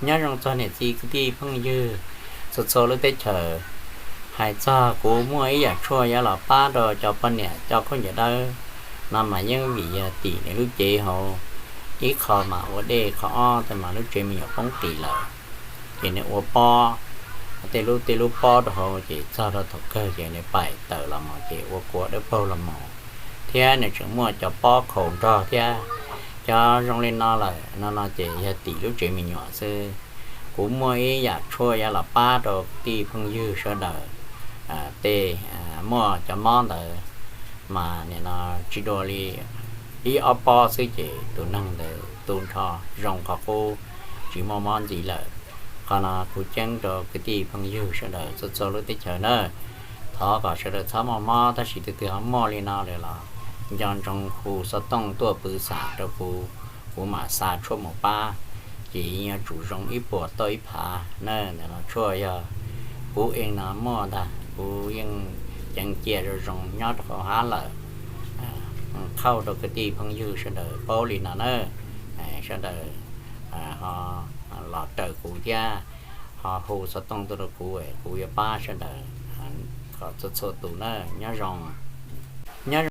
Nyob zoo txog niam txiv kwv tij phooj ywg txhua txhua lub teb chaws. Hais txog kuv muaj ib yam tshuaj yuav los pab rau cov poj niam coj khaub ncaws dawb no mas yeej vim yog tim nws lub cev hauv ib qho mas ua dej, qho ob tes mas lub tsev me nyuam poob qis lawm, ces nws ua pob, tej lub tej lub pob rau hauv ces txog rau thaum kawg ces nws paim tawm los mus ces ua kua dawb paug los mus, thiab nws tseem muaj cov pob khaus nrog thiab. Cov zoo li no lawm no no ces yog tim lub tsev me nyuam xwb. Kuv muaj ib yam tshuaj yuav los pab rau kwv tij phooj ywg sawv daws, tej muaj cov mob ntawd mas nim no tsis dua li ib ob pob xwb ces tus neeg ntawd tu nrho zoo qhov qub, tsis muaj mob ntxiv lawm. Qhov no kuv ceeb rau kwv tij phooj ywg sawv daws txhua txhua lub teb chaws na. Thov kom sawv daws txhob muaj mob, tab sis tus twg ho muaj li no lawm los nco ntsoov hu xov tooj tuaj pw xam rau kuv, kuv mam xa tshuaj mus pab. Ces yuav tsum zoo ib puas tau ib phav na. Ntawm no tshuaj yog kuv ev no muaj ntag, kuv yeej ceev cia zoo zoo nyob rau hauv hab lawm. Qhauj rau kwv tij phooj ywg sawv daws paub li no na. Sawv daws ho los raws kuv thiab, ho hu xov tooj tuaj rau kuv, kuv yuav pab sawv daws kom txhua txhua tus na. Nyob zoo, nyob